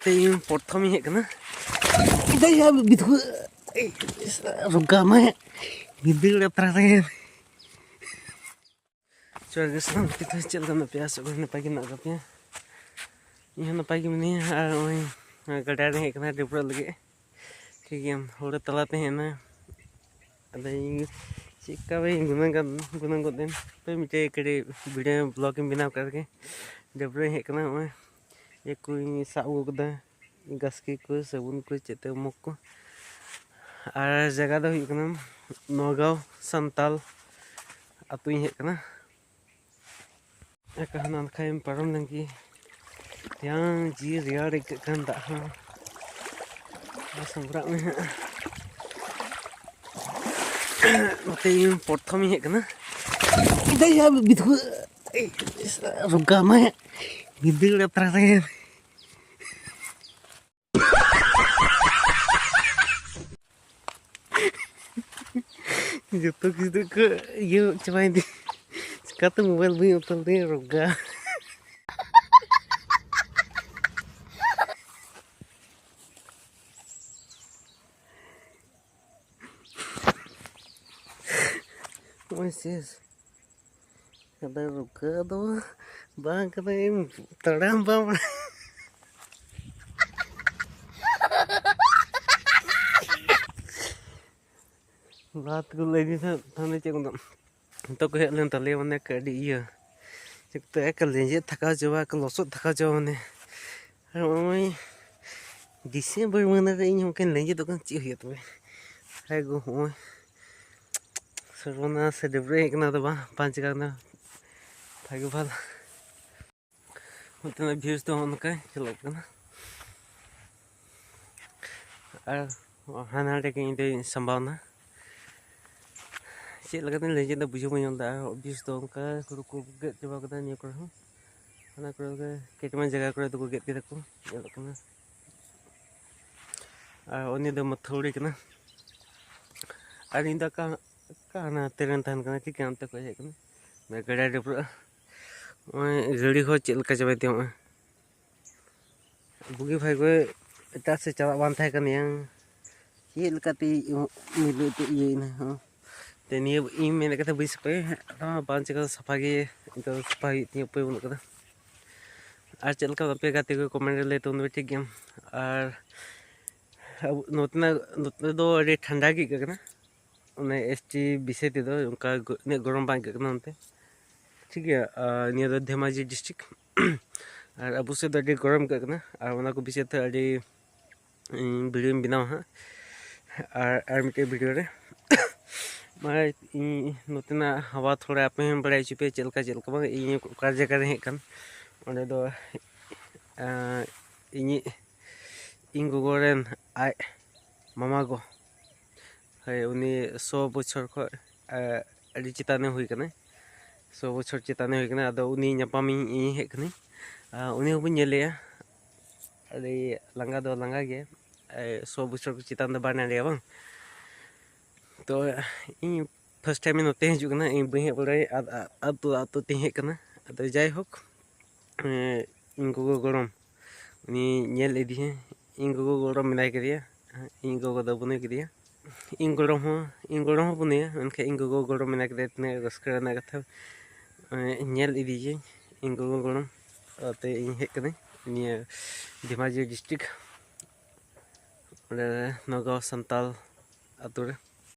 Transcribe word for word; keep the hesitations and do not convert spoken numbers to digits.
ᱛᱮᱦᱮᱧ ᱯᱨᱚᱛᱷᱚᱢᱤᱧ ᱦᱮᱡ ᱠᱟᱱᱟ᱾ ᱫᱮᱭᱟ ᱵᱤᱫᱷᱩ ᱨᱚᱜᱟ ᱢᱟᱭ ᱵᱤᱫᱷᱩ ᱯᱨᱟᱭ᱾ ᱡᱚᱦᱟᱨ ᱜᱮ ᱥᱟᱱᱟᱢ ᱠᱚ, ᱪᱮᱫ ᱞᱮᱠᱟ ᱢᱮᱱᱟᱜ ᱯᱮᱭᱟ? ᱟᱥᱚᱜ ᱠᱟᱱᱟ ᱱᱟᱯᱟᱭ ᱜᱮ ᱢᱮᱱᱟᱜ ᱟᱠᱟᱫ ᱯᱮᱭᱟ᱾ ᱤᱧ ᱦᱚᱸ ᱱᱟᱯᱟᱭ ᱜᱮ ᱢᱤᱱᱟᱹᱧᱟ᱾ ᱟᱨ ᱱᱚᱜᱼᱚᱭ ᱜᱟᱰᱟ ᱨᱮ ᱦᱮᱡ ᱠᱟᱱᱟ ᱰᱟᱹᱵᱽᱨᱟᱹᱜ ᱞᱟᱹᱜᱤᱫ᱾ ᱴᱷᱤᱠ ᱜᱮᱭᱟ, ᱦᱩᱲᱩ ᱛᱟᱞᱟ ᱛᱮ ᱦᱮᱡ ᱮᱱᱟ᱾ ᱟᱫᱚ ᱤᱧ ᱪᱮᱫ ᱞᱮᱠᱟ ᱵᱟᱹᱧ ᱜᱩᱱᱟᱹᱱ ᱜᱚᱫ, ᱜᱩᱱᱟᱹᱱ ᱜᱚᱫ ᱮᱱ᱾ ᱛᱚ ᱢᱤᱫᱴᱮᱡ ᱠᱟᱹᱴᱤᱡ video vlog ᱤᱧ ᱵᱮᱱᱟᱣ ᱠᱟᱜ ᱜᱮ᱾ ᱰᱟᱹᱵᱽᱨᱟᱹᱧ ᱦᱮᱡ ᱠᱟᱱᱟ, ᱱᱚᱜᱼᱚᱭ ᱤᱭᱟᱹ ᱠᱚᱧ ᱥᱟᱵ ᱟᱹᱜᱩ ᱠᱟᱫᱟ, ᱜᱟᱥᱠᱮ ᱠᱚ, ᱥᱟᱵᱚᱱ ᱠᱚ, ᱪᱮᱫ ᱛᱮ ᱩᱢᱩᱠ ᱠᱚ᱾ ᱟᱨ ᱡᱟᱭᱜᱟ ᱫᱚ ᱦᱩᱭᱩᱜ ᱠᱟᱱᱟ ᱱᱚᱜᱟᱸᱣ ᱥᱟᱱᱛᱟᱞ ᱟᱹᱛᱩᱧ ᱦᱮᱡ ᱠᱟᱱᱟ᱾ ᱟᱨ ᱦᱟᱱᱟ ᱱᱟᱠᱷᱟᱭᱮᱢ ᱯᱟᱨᱚᱢ ᱞᱮᱱ ᱜᱮ, ᱛᱮᱭᱟᱝ ᱡᱤᱣᱤ ᱨᱮᱭᱟᱲ ᱟᱹᱭᱠᱟᱹᱜ ᱠᱟᱱ ᱫᱟᱜ ᱦᱚᱸ᱾ ᱟᱨ ᱥᱟᱢᱵᱽᱲᱟᱜ ᱢᱮ ᱦᱟᱸᱜ᱾ ᱱᱚᱛᱮ ᱤᱧ ᱯᱨᱚᱛᱷᱚᱢᱤᱧ ᱦᱮᱡ ᱠᱟᱱᱟ᱾ ᱫᱮᱭᱟ ᱵᱤᱫᱷᱩ ᱨᱚᱜᱟ ᱢᱟᱭ ᱵᱤᱫᱷᱩ ᱯᱨᱟᱭ᱾ ᱡᱚᱛᱚ ᱠᱤᱪᱷᱩ ᱠᱚ ᱤᱭᱟᱹ ᱪᱟᱵᱟᱭᱮᱱ ᱛᱤᱧᱟ᱾ ᱪᱤᱠᱟᱹᱛᱮ mobile ᱵᱟᱹᱧ ᱚᱛᱚᱞ ᱛᱤᱧᱟ, ᱨᱚᱜᱟ᱾ ᱱᱚᱜᱼᱚᱭ ᱥᱮᱥ᱾ ᱟᱫᱚ ᱨᱩᱠᱟᱹ ᱫᱚ ᱵᱟᱝ ᱠᱟᱱᱟ, ᱮᱢ ᱛᱟᱲᱟᱢ ᱵᱟᱢ᱾ ᱞᱟᱦᱟ ᱛᱮᱠᱚ ᱞᱟᱹᱭ ᱫᱤᱧ ᱛᱟᱦᱮᱸᱫ, ᱛᱟᱦᱚᱞᱮ ᱪᱮᱫ ᱠᱚ ᱢᱮᱛᱟᱜ, ᱱᱤᱛᱚᱜ ᱠᱚ ᱦᱮᱡ ᱞᱮᱱ ᱛᱟᱞᱮᱭᱟ, ᱢᱟᱱᱮ ᱟᱹᱰᱤ ᱤᱭᱟᱹ, ᱪᱮᱫ ᱠᱚ ᱢᱮᱛᱟᱜᱼᱟ, ᱮᱠᱟᱞ ᱞᱮᱸᱡᱮᱫ ᱛᱷᱟᱠᱟᱣ ᱪᱟᱵᱟ, ᱮᱠᱟᱞ ᱞᱚᱥᱚᱫ ᱛᱷᱟᱠᱟᱣ ᱪᱟᱵᱟ, ᱢᱟᱱᱮ᱾ ᱟᱨ ᱱᱚᱜᱼᱚᱭ ᱰᱤᱥᱮᱢᱵᱚᱨ ᱢᱟᱹᱦᱱᱟᱹ ᱨᱮ ᱤᱧ ᱦᱚᱸ ᱚᱱᱠᱟᱧ ᱞᱮᱸᱡᱮᱫᱚᱜ ᱠᱟᱱᱟ, ᱪᱮᱫ ᱦᱩᱭᱩᱜᱼᱟ ᱛᱚᱵᱮ? ᱦᱮᱸ ᱜᱳ, ᱱᱚᱜᱼᱚᱭ ᱥᱚᱨᱵᱚᱱᱟᱥ ᱥᱮ ᱰᱟᱹᱵᱽᱨᱟᱹ ᱦᱮᱡ ᱠᱟᱱᱟ, ᱟᱫᱚ ᱵᱟᱝ, ᱵᱟᱝ ᱪᱤᱠᱟ ᱠᱟᱱᱟ, ᱵᱷᱟᱜᱮ ᱵᱷᱟᱞ᱾ ᱱᱚᱛᱮᱱᱟᱜ views ᱫᱚ ᱱᱚᱜᱼᱚ ᱱᱚᱝᱠᱟ ᱧᱮᱞᱚᱜ ᱠᱟᱱᱟ᱾ ᱟᱨ ᱦᱟᱱᱟ ᱱᱟᱰᱮ ᱜᱮ ᱤᱧ ᱫᱚᱧ ᱥᱟᱢᱵᱟᱣᱱᱟ᱾ ᱪᱮᱫ ᱞᱮᱠᱟᱛᱤᱧ ᱞᱟᱹᱭ ᱠᱮᱫᱟ ᱵᱩᱡᱷᱟᱹᱣ ᱵᱟᱹᱧ ᱧᱟᱢ ᱮᱫᱟ᱾ ᱟᱨ views ᱫᱚ ᱚᱱᱠᱟ ᱦᱩᱲᱩ ᱠᱚ ᱜᱮᱫ ᱪᱟᱵᱟ ᱠᱮᱫᱟ ᱱᱤᱭᱟᱹ ᱠᱚᱨᱮ ᱦᱚᱸ᱾ ᱦᱟᱱᱟ ᱠᱚᱨᱮ ᱜᱮ ᱠᱮᱴᱢᱟ ᱡᱟᱭᱜᱟ ᱠᱚᱨᱮ ᱫᱚᱠᱚ ᱜᱮᱫ ᱠᱮᱫᱟ ᱠᱚ, ᱧᱮᱞᱚᱜ ᱠᱟᱱᱟ᱾ ᱟᱨ ᱩᱱᱤ ᱫᱚ ᱢᱟᱹᱛᱷᱟᱹᱣᱲᱤ ᱠᱟᱱᱟ᱾ ᱟᱨ ᱤᱧ ᱫᱚ ᱚᱠᱟ, ᱚᱠᱟ ᱦᱟᱱᱟ ᱛᱮᱨᱮᱱ ᱛᱟᱦᱮᱱ ᱠᱟᱱᱟ, ᱪᱤᱠᱟᱹ ᱚᱱᱛᱮ ᱠᱷᱚᱡ ᱦᱮᱡ ᱠᱟᱱᱟ᱾ ᱜᱟᱰᱟ ᱰᱟᱹᱵᱽᱨᱟᱹᱜᱼᱟ᱾ ᱱᱚᱜᱼᱚᱭ ᱜᱟᱹᱲᱤ ᱦᱚᱸ ᱪᱮᱫ ᱞᱮᱠᱟ ᱪᱟᱵᱟᱭ ᱛᱤᱧᱟ ᱱᱚᱜᱼᱚᱭ᱾ ᱵᱩᱜᱤ ᱵᱷᱟᱭ ᱜᱚᱭ ᱮᱴᱟᱜ ᱥᱮᱫ ᱪᱟᱞᱟᱜ ᱵᱟᱝ ᱛᱟᱦᱮᱸ ᱠᱟᱱ ᱛᱟᱭᱟ᱾ ᱪᱮᱫ ᱞᱮᱠᱟᱛᱮ ᱢᱤᱞᱟᱹᱣ ᱛᱮ ᱤᱭᱟᱹᱭᱮᱱᱟ ᱦᱚᱸ᱾ ᱛᱮ ᱱᱤᱭᱟᱹ ᱤᱧ ᱢᱮᱱ ᱠᱟᱛᱮ ᱵᱟᱹᱧ ᱥᱟᱯᱷᱟᱭᱟ, ᱟᱫᱚ ᱵᱟᱝ ᱪᱤᱠᱟᱹ ᱥᱟᱯᱷᱟ ᱜᱮ, ᱱᱤᱛᱚᱜ ᱥᱟᱯᱷᱟ ᱦᱩᱭᱩᱜ ᱛᱤᱧᱟᱹ, ᱩᱯᱟᱹᱭ ᱵᱟᱹᱱᱩᱜ ᱠᱟᱫᱟ᱾ ᱟᱨ ᱪᱮᱫ ᱞᱮᱠᱟ ᱟᱯᱮ ᱜᱟᱛᱮ ᱠᱚ ᱠᱚᱢᱮᱱᱴ ᱨᱮ ᱞᱟᱹᱭ ᱛᱟᱵᱚᱱ ᱯᱮ, ᱴᱷᱤᱠ ᱜᱮᱭᱟ? ᱟᱨ ᱟᱵᱚ ᱱᱚᱛᱮᱱᱟᱜ, ᱱᱚᱛᱮ ᱫᱚ ᱟᱹᱰᱤ ᱴᱷᱟᱱᱰᱟ ᱜᱮ ᱟᱹᱭᱠᱟᱹᱜ ᱠᱟᱱᱟ, ᱚᱱᱮ ᱮᱥ ᱴᱤ ᱵᱤᱥᱚᱭ ᱛᱮᱫᱚ ᱚᱱᱠᱟ ᱜᱚ-, ᱩᱱᱟᱹᱜ ᱜᱚᱨᱚᱢ ᱵᱟᱝ ᱟᱹᱭᱠᱟᱹᱜ ᱠᱟᱱᱟ ᱚᱱᱛᱮ, ᱴᱷᱤᱠ ᱜᱮᱭᱟ᱾ ᱟᱨ ᱱᱤᱭᱟᱹ ᱫᱚ ᱫᱷᱮᱢᱟᱡᱤ ᱰᱤᱥᱴᱨᱤᱠᱴ᱾ ᱟᱨ ᱟᱵᱚ ᱥᱮᱫ ᱫᱚ ᱟᱹᱰᱤ ᱜᱚᱨᱚᱢ ᱟᱹᱭᱠᱟᱹᱜ ᱠᱟᱱᱟ, ᱟᱨ ᱚᱱᱟ ᱠᱚ ᱵᱤᱥᱚᱭ ᱛᱮ ᱟᱹᱰᱤ ᱤᱧ ᱵᱷᱤᱰᱤᱭᱳᱧ ᱵᱮᱱᱟᱣᱟ ᱦᱟᱸᱜ, ᱟᱨ, ᱟᱨ ᱢᱤᱫᱴᱮᱡ ᱵᱷᱤᱰᱤᱭᱳ ᱨᱮ᱾ ᱢᱟ ᱤᱧ ᱱᱚᱛᱮᱱᱟᱜ ᱦᱟᱣᱟ ᱛᱷᱚᱲᱟ ᱟᱯᱮ ᱦᱚᱸ ᱵᱟᱲᱟᱭ ᱦᱚᱪᱚ ᱯᱮ, ᱪᱮᱫ ᱞᱮᱠᱟ, ᱪᱮᱫ ᱞᱮᱠᱟ ᱵᱟᱝ, ᱤᱧ ᱚᱠᱟ ᱡᱟᱭᱜᱟ ᱨᱮ ᱦᱮᱡ ᱠᱟᱱ, ᱚᱸᱰᱮ ᱫᱚ, ᱟᱸ, ᱤᱧᱤᱡ, ᱤᱧ ᱜᱚᱜᱚ ᱨᱮᱱ ᱟᱡ ᱢᱟᱢᱟ ᱜᱚ, ᱦᱳᱭ, ᱩᱱᱤ ᱥᱚ ᱵᱚᱪᱷᱚᱨ ᱠᱷᱚᱡ, ᱟᱸ, ᱟᱹᱰᱤ ᱪᱮᱛᱟᱱᱮ ᱦᱩᱭ ᱠᱟᱱᱟᱭ, ᱥᱚ ᱵᱚᱪᱷᱚᱨ ᱪᱮᱛᱟᱱᱮ ᱦᱩᱭ ᱠᱟᱱᱟᱭ᱾ ᱟᱫᱚ ᱩᱱᱤ ᱧᱟᱯᱟᱢᱤᱧ ᱤᱧ ᱦᱮᱡ ᱠᱟᱹᱱᱟᱹᱧ, ᱟᱨ ᱩᱱᱤ ᱦᱚᱸᱵᱚᱱ ᱧᱮᱞᱮᱭᱟ᱾ ᱟᱹᱰᱤ ᱞᱟᱸᱜᱟ ᱫᱚ ᱞᱟᱸᱜᱟ ᱜᱮ, ᱮ, ᱥᱚ ᱵᱚᱪᱷᱚᱨ ᱪᱮᱛᱟᱱ ᱫᱚ ᱵᱟᱭ ᱱᱟᱲᱮᱭᱟ ᱵᱟᱝ᱾ ᱛᱚ ᱤᱧ ᱯᱷᱟᱥᱴ ᱴᱟᱭᱤᱢ ᱱᱚᱛᱮ ᱦᱤᱡᱩᱜ ᱠᱟᱱᱟ, ᱤᱧ ᱵᱟᱹᱧ ᱦᱮᱡ ᱵᱟᱲᱟᱭ, ᱟᱫ-, ᱟᱫ-, ᱟᱹᱛᱩ ᱟᱹᱛᱩ ᱛᱤᱧ ᱦᱮᱡ ᱠᱟᱱᱟ᱾ ᱟᱫᱚ ᱡᱟᱭᱦᱳᱠ, ᱮ, ᱤᱧ ᱜᱚᱜᱚ ᱜᱚᱲᱚᱢ, ᱩᱱᱤ ᱧᱮᱞ ᱤᱫᱤᱭᱟ, ᱤᱧ ᱜᱚᱜᱚ ᱜᱚᱲᱚᱢ ᱢᱮᱱᱟᱭ ᱠᱟᱫᱮᱭᱟ, ᱤᱧ ᱜᱚᱜᱚ ᱫᱚ ᱵᱟᱹᱱᱩᱭ ᱠᱟᱫᱮᱭᱟ᱾ ᱤᱧ ᱜᱚᱲᱚᱢ ᱦᱚᱸ, ᱤᱧ ᱜᱚᱲᱚᱢ ᱦᱚᱸ ᱵᱟᱹᱱᱩᱭᱟ, ᱢᱮᱱᱠᱷᱟᱱ ᱤᱧ ᱜᱚᱜᱚ ᱜᱚᱲᱚᱢ ᱢᱮᱱᱟᱭ ᱠᱟᱫᱮᱭᱟ, ᱛᱤᱱᱟᱹᱜ ᱨᱟᱹᱥᱠᱟᱹ ᱨᱮᱱᱟᱜ ᱠᱟᱛᱷᱟ᱾ ᱮ, ᱧᱮᱞ ᱤᱫᱤᱭᱟᱹᱧ ᱤᱧ ᱜᱚᱜᱚ ᱜᱚᱲᱚᱢ, ᱚᱱᱟᱛᱮ ᱤᱧ ᱦᱮᱡ ᱠᱟᱹᱱᱟᱹᱧ ᱱᱤᱭᱟᱹ ᱫᱷᱮᱢᱟᱡᱤ ᱰᱤᱥᱴᱨᱤᱠᱴ, ᱚᱸᱰᱮ ᱱᱚᱜᱟᱸᱣ ᱥᱟᱱᱛᱟᱞ ᱟᱹᱛᱩ ᱨᱮ᱾